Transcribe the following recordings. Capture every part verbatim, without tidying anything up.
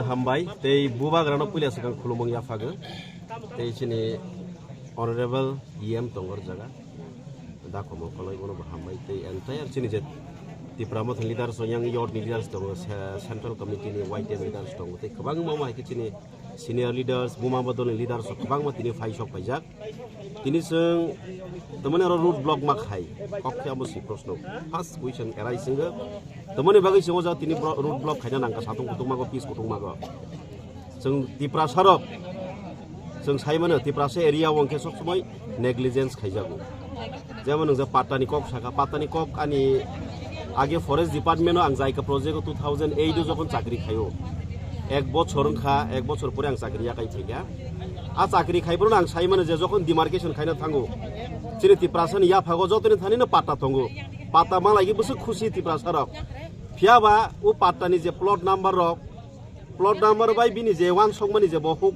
Hambai, tei bubagrano puila swkang khulumung yaphago. Tei chini Honorable E M tongo o jaga. Da Komol Koloi bono bo hambai. Tei entire chini je Tipra Motha leaders rok, yang yot ni leaders tongo, se-, central committee ni Y T F leaders tongo. Tei kwbangma ma hai khe chini senior leaders, buma bodol ni leaders rok kwbangma tini phai sok paijak. Tini chwng tamani oro road block ma khai. Kok khe amo si proshno. First question arise wngkha. Tamani bagwi chwng o jaga tini bro-, road block khaina nangkha satung kutung mago, pis kutung mago. Chwng Tiprasa rok, chwng sai mano Tiprasa area o hwnkhe sob somoi negligence khaijago. Jemon nwng je patta ni kok saka, patta ni kok ani age forest department o ang jaika project o two thousand eight o jokhon chakri khaio. Ek bochor wngkha, ek bochor pore ang chakri yakai phaikha. A chakri khai phuru ang sai mano je jokhon demarcation khaina thango, chini Tiprasa ni yaphago jotoni thani no patta tongo. Patta malai bwswk khusi Tiprasa rok. Phiya ba o patta ni je plot number rok, plot number bai bini je wansokmani je bo huk,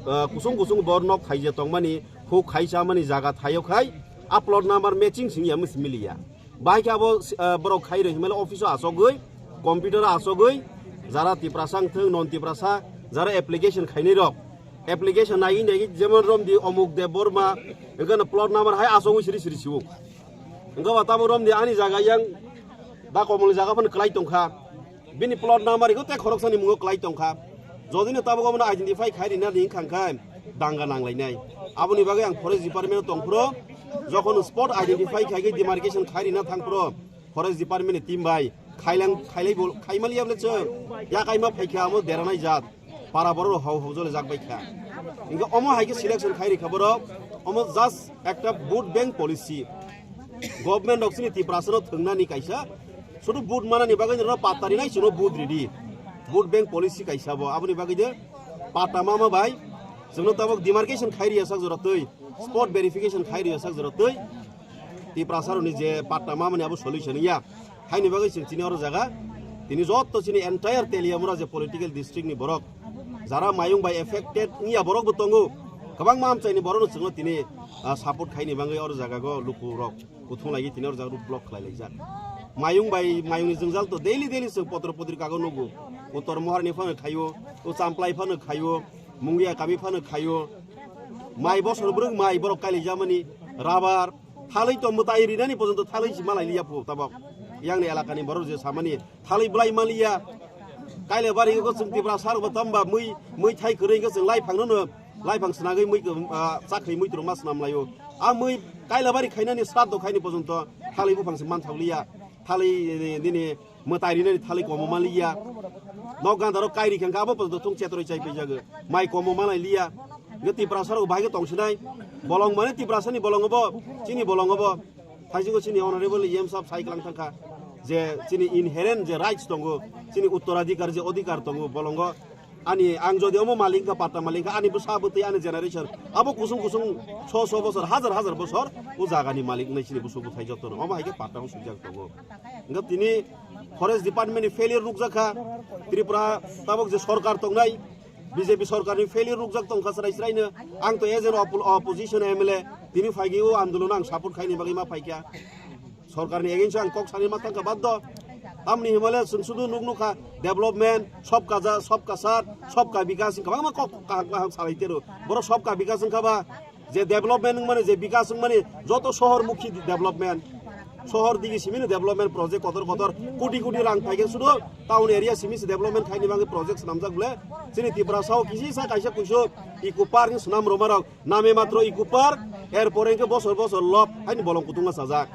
ah, kusung kusung bo nok thai je tongmani, huk khai chamani jaga thaio khai, a plot number matching sing ya mis miliya. Bai khe abo, ah, borok khai roi himale office o achogwi, computer o achogwi, jara Tiprasa wngthung, non Tiprasa, jara application khainai rok, application nai nai jemon romdi Omuk Deb Borma, wngkha plot number hai achogwi siri siri siwo. Wngkha ba tabuk romdi ani jaga yang Da Komolni jaga phano kwlai tongkha. Bini plot number iko tei khoroksani mungo kwlai tongkha. Jodino tabuk omono identify khai rina ring khangkha, danga nanglainai. Aboni bagwi ang forest department o tongphro, jokhon spot identify khai khe demarcation khai rina thangphro, forest department ni team bai khailang khailai bo khaimaliya bole chwng yakaima phaikha amo deranai jat. Para borok rok hau hau jole jak bai kha. Hingke omo hai khe selection khai rikha borok. Omo just ekta vote bank policy. Government rok chini Tiprasa no thwngnani kaisa. Sudu vote manani bagwi no patta rinai chwngno vote ridi. Vote bank policy kaisa bo. Aboni bagwi de patta mama bai chwngno tabok demarcation khai riya sak jora twi. Spot verification khai riya sak jora twi. Tiprasa rokni je patta mamani abo solution ya. Haini bagwi chwng chini oro jaga, tini jotto chini entire Teliamura je political district ni borok, jara mayung bai affected wngya borok bo tongo, kwbangma amchaini borokno chwngno tini, ah, support khaini bagwi oro jaga go luku rok kuthung lagi tini oro jaga road block khlai laijak. Mayung bai mayungni jwngjal to daily daily chwng potro potrika go nugo, Uttor Moharni phano khaio, o Champlai phano khaio, Mungia kami phano khaio, mai bosor bwrwng mai borok kailaijamani, rubber, Thalwi tongbo tai rinani porjonto thalwi si malai liya phu tabok. Yang ni elaka ni borok je samani thalwi bwlai maliya. Kaile bari ko chwng Tiprasa rok bo tamba mui, mui thai kwrwi ko chwng lai phang no, lai phang snagwi mui, ah, chakhwi mui turu ma snam laio. A mui kaile bari khainani sraddho khaini porjonto thalwi buphang se man thok liya. Thalwi, eh, nini mwtai rinani thalwi komo maliya. Nok gandaro kairi khangkha abo porjonto thung chetroi chai paijago. Mai komo malai liya. Nge Tiprasa rok bahai khe tongsinai. Bolong mane Tiprasa ni bolong obo, chini bolong obo. Thaisingo chini honorable E M sab sai klang thangkha. Je chini inherent je rights tongo, chini uttoradhikar je odhikar tongo bolongo. Ani ang jodi omo malik ka patta malik ka ani bwsa bwtwi ani generation. Abo kusung kusung sho sho bosor, hajar hajar bosor o jagani malik wngnai chini busu bwthai jotono. Omo hai khe patta o swijak tongo. Hingkhe tini forest department ni failure nukjakha. Tripura tabok je sorkar tongnai, B J P sorkar ni failure nukjak tongkha srai srai no. Ang to as an oppo-, opposition M L A, tini phaigi o andolon ang support khaini bagwi ma phaikha. Sorkar ni against o ang kok sani ma thangkha baddo. Tamni himale chwng sudu nuk nukha development, sobka ja, sobka sat, sobka bikas, kwbangma kok kaham kaham salai tero. Borok sobka bikas wngkha ba, je development wngmani, je bikas wngmani, joto sohor mukhi development, sohor digi simini development project kotor kotor koti koti rang phaikhe sudu town area simi se development khaini bagwi project swnamjak bole. Chini Tiprasa o kisi sa kaisa kuisu eco park ni swnam rwma rok name matro eco park, er pore hwnkhe bosor bosor lop haini bolong kutung ma sajak.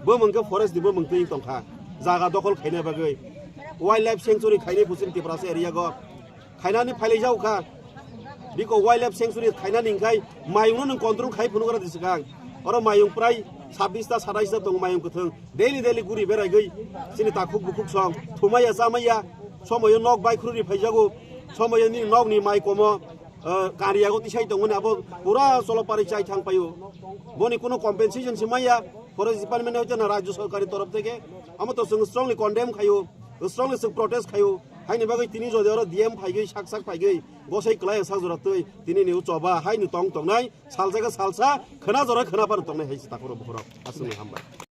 Bo hwnkhe forest ni bo mwng twi tongkha jaga dokhol khaina bagwi, wildlife sanctuary khaini phuchini Tiprasa area go. Khainani phailai jau kha. Biko wildlife sanctuary khainani hingkhai mayungno nwng control khai phunukra di swkang. Oro mayung prai sabbish ta satais ta tongo mayung kwthwng. Daily daily guri beraigwi chini takhuk bukhuk song thumaiya chamaiya. Somoyo nok bai khurui phaijago. Somoyo nini nokni mai komo, ah, kariyago tisai tongmani abo pura cholopari chai thang paio. Boni kuno compensation se maya forest department hoite na rajyo sorkari torof theke. Amo to chwng strongly condemn khaio. Strongly chwng protest khaio. Haini bagwi tini jodi oro D M phaigwi sak sak phaigwi gosai kwlai sak jora twi tini ni uchoba haini tong tongnai salsa khe salsa khwna jora khwna phano tongnai hai se takhoro bukhoro aswkni hambai.